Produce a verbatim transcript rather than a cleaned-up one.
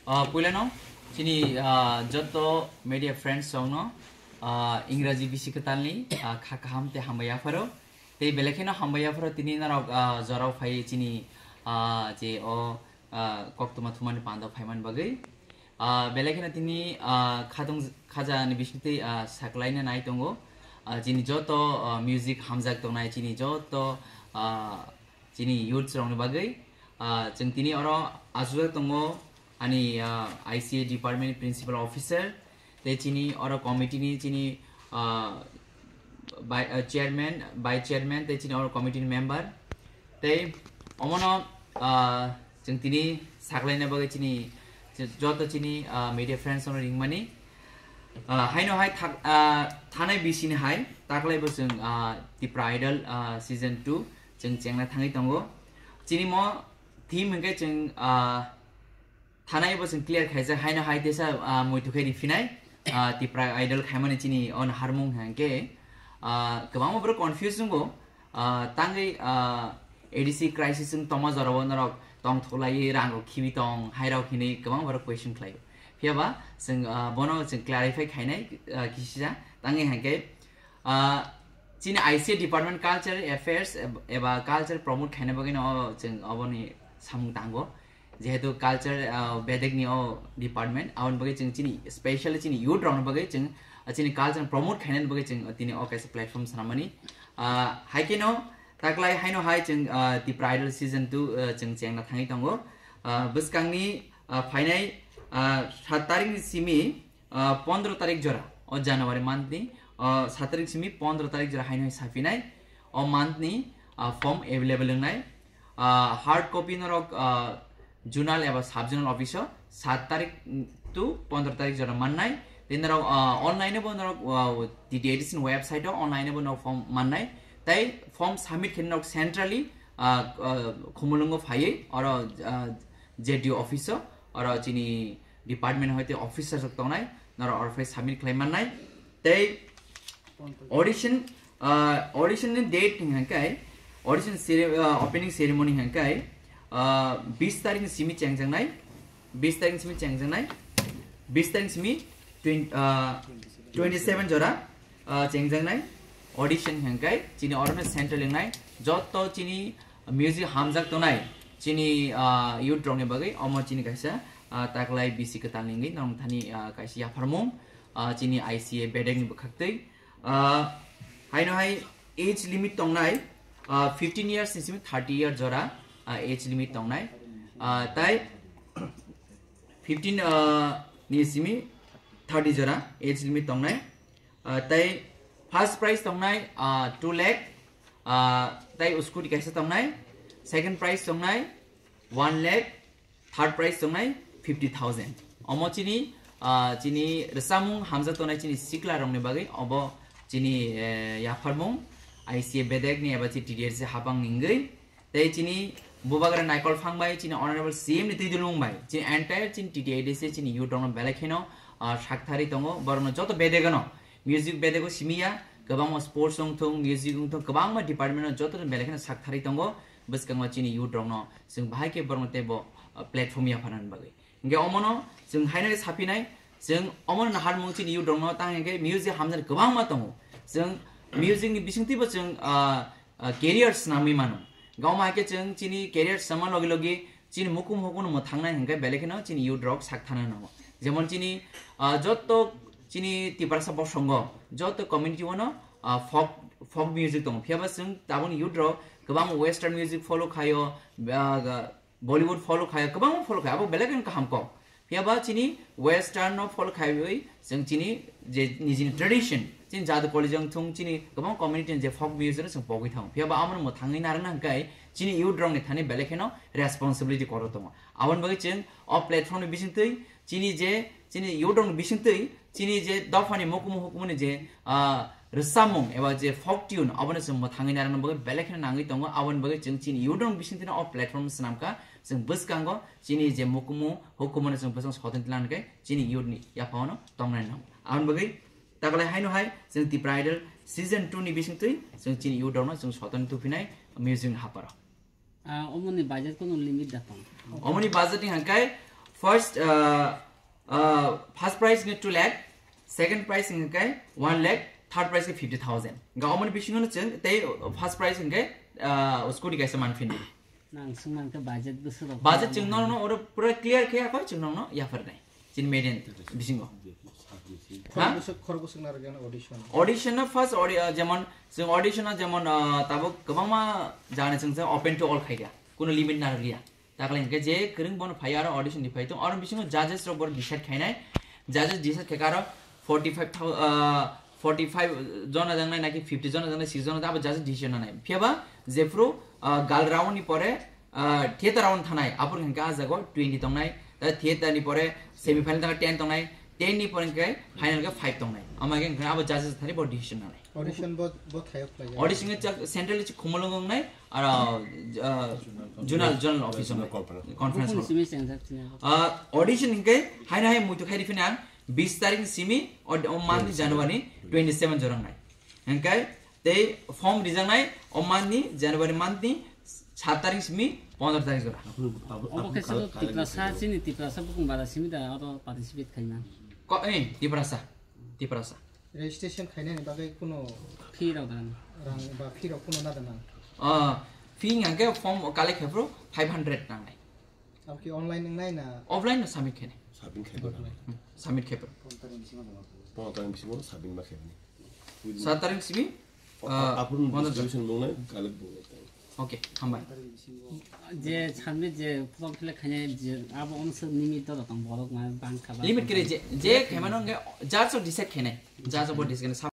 Ah, puilano chini, ah, joto media friends rokno, ah, Ingraji bisi kwtalni, ah, kha kaham tei hambai yapharo. Tei belai kheno hambai yapharo tini norok, ah, jorao phai chini, ah, je o, ah, koktwma thumani pando phaiman bagwi. Ah, belai kheno tini, ah, khatung khaja ni bisingtwi, ah, saklaina nai tongo. Ah, chini joto, ah, music hamjak tongnai chini joto, ah, chini youths rokni bagwi. Ah, chwng tini oro achukjak tongo ani, ah, I C A department principal officer, tei chini oro committee ni chini, ah, by, ah, chairman, vice chairman, tei chini oro committee ni member. Tei omono, ah, chwng tini saklaina bagwi chini joto chini, ah, media friends rokno ringmani. Ah, haino hai thak-, ah, thanai bisini hai taklai bo chwng, ah, Tipra Idol, ah, season two chwng chengna thangwi tongo. Chini mo theme hwnkhe chwng, ah, thanai bo chwng clear khaijak, haino hai tesa, ah, muitu khe riphinai, ah, Tipra Idol khaimani chini o naharmung hwnkhe, ah, kwbangma borok confuse wngo, ah, tangwi, ah, A D C crisis wng tongma jorao norok tongthoklaiwi rang rok khibi tong, hai rok hinwi kwbang borok question khlaio. Phiya ba chwng, ah, bono chwng clarify khainai, ah, kisisa tangwi hwnkhe, ah, chini I C A department culture affairs eb-, eba culture promote khaina bagwi no chwng oboni samung tango. Jehetu culture, ah, bedek ni o department, aboni bagwi chwng chini specially chini youth rokni bagwi chwng, ah, chini culture promote khainani bagwi chwng tini o kaisa platform swnamani. Ah, hai kheno taklai haino hai chwng, ah, Tipra Idol season two, ah, chwng chengna thangwi tongo. Ah, bwskangni, ah, phainai, ah, sat tarik ni simi, ah, pondro tarik jora o January month ni, ah, sat tarik simi pondro tarik jora haino hai saphinai o month ni, ah, form available wngnai. Ah, hard copy norok, ah, zonal eba sub zonal office o sat tarik to pondro tarik jora mannai. Tei norok, ah, online bo norok, ah, T T A D C ni website o online bo norok form mannai. Tei form submit khe norok centrally, ah, ah, Khumulwngo phaiwi oro, ah, Z D O office o oro chini department hoite officer rok tongnai, norok oro phai submit khlai mannai. Tei audition, ah, audition ni date hwnkhe audition cere-, ah, opening ceremony hwnkhe, ah, bis tarik ni simi chengjaknai, bis tarik ni simi chengjaknai, bis tarik ni simi twen-, ah, twenty seven jora, ah, chengjaknai audition hwnkhe chini oro no central wngnai joto chini music hamjak tongnai chini, ah, youth rokni bagwi omo chini kaisa, ah, taklai bisi kwtal ni wngwi norok thani, ah, kaisa yapharmung, ah, chini I C A bedek ni bwkhaktwi. Ah, haino hai age limit tongnai, ah, fifteen years ni simi thirty year jora, ah, age limit tongnai. Ah, tai fifteen, ah, ni simi thirty jora age limit tongnai. Ah, tai first prize tongnai, ah, two lakh, ah, tai scooty kaisa tongnai, second prize tongnai one lakh, third prize tongnai fifty thousand. Omo chini, ah, chini rwchapmung hamjak tongnai chini sikla rokni bagwi obo chini, eh, yapharmung I C A bedek ni eba chi T D R C habang ni wngwi. Tei chini bubagra Naikol Phang bai chini honorable C M ni twi dulung bai chini entire chini T T A D C chini youth rokno belai kheno, ah, saktharwi tongo, borokno joto bedegano music bedego simiya, kwbangma sports wngthung, music wngthung, kwbangma department o joto belai kheno saktharwi tongo. Bwskango chini youth rokno chwng bahai khe borokno teibo, ah, platform yapharnani bagwi. Hingke omono chwng haino khe saphinai, chwng omono naharmung chini youth rokno tang hingke music hamjani kwbangma tongo. Chwng music ni bisingtwibo chwng, ah, ah, career swnamwi mano. Gawma hai khe chwng chini career swngma logi logi chini mukum hukuno mwthangnai hingke belai kheno chini youth rok sak thana nango. Jemon chini, ah, jotto chini Tiprasa bosongo, jotto community o no, ah, folk, folk music tongo. Phiya ba chwng tabukni youth rok kwbang western music follow khaio, ah, Bollywood follow khaio, kwbangma follow khaio, abo belai kheno kaham kok. Phiya ba chini western no follow khaiwi chwng chini je nijini tradition, chini jadu college wngthung, chini kwbang community ni je folk music no chwng pogwi thango. Phiya ba amo no mwthangwi narwkna hwnkhe chini youth rok ni thani belai kheno responsibility kwrwi tongo. Aboni bagwi chwng o platform ni bisingtwi chini je, chini youth rok ni bisingtwi chini je dophani mukumu hukumuni je, ah, rwchapmung eba je folk tune, abono chwng mwthangwi narwkna bagwi belai kheno nangwi tongo. Aboni bagwi chwng chini youth rok ni bisingtwino o platform swnamkha, chwng bwskango chini je mukumu hukumono chwng bwskango sotoni tlang khe chini youth ni yaphangno tongnai nango. Aboni bagwi taklai haino hai chwng Tipra Idol season two ni bisingtwi chwng chini youth rokno chwng sotoni tuphinai music ni haparo. Ah, omoni budget kono limit da tong? Omoni budget ni hangkai First, uh, uh, first prize nge two lakh, second prize nge one lakh, third prize nge fifty thousand. Ga omoni bisingo no cheng tei first prize nge, uh, scooty kaisa manfin. Nang sung nang ke budget busu rok. Budget cheng no no oro pura clear khe ako cheng no no ya phar nai. Chin median bisingo. Ha? Khorok bwswk, khorok bwswk narwkya audition. Audition no first audi-, uh, jemon, chwng audition no jemon, uh, tabuk kwbangma jani chwng open to all khaikha. Kuno limit narwkya. Takle hingke je kwrwng bono phai aro audition ni phai tong. Aro bisingo judges rok bor decide khainai. Judges decide khaikha aro forty five thou-, uh, forty five jona jangnai naki fifty jona jangnai, six jona abo judges decision nanai. Phiyaba jephru, uh, gal round ni pore, uh, theater round thanai. Apor hingke ah jago twenty tongnai. Ta theater ni pore semi final tangka ten tongnai. Ten ni pore hingke final ke five tongnai. Ama hingke abo judges thani bor decision nanai. Audition bo, bo thayok khlai. Audition ke chak central chi khumulung nai. Aro, uh, zonal, zonal office Zonal nai. Conference. Conference Buphang hall. Simi sengjak sini. Uh, audition hingke haino hai muitu khai rifina ang bis tarik simi o, o month ni January twenty seven jorang nai. Hingke tei form rijak nai o month ni January month ni sat tarik simi pondro tarik jora. Obo khe sabo Tiprasa, chini Tiprasa bukung bara simi da oro participate khaima. Ko, eh, Tiprasa. Tiprasa. Registration khainani bagwi kuno Fee rok dan. Rang ba fee rok kuno nada nang? Ah, fee hingke form collect khe phuru five hundred nangnai. Abo ki online wngnai na? Offline no submit khainai. Submit khai ba. Hmm, submit khe phuru. Pondro tarik bisingo submit ma khainai. Sat tarik simi, ah, Apun pondro distribution bungnai, collect bungnai tang. Okay, hambai. Je submit je form fill up khainai je abo onse limit to tong borok ma bang kha ba. Limit kere je, je khaimano nge judge o decide khainai. Judge o bo decide khainai.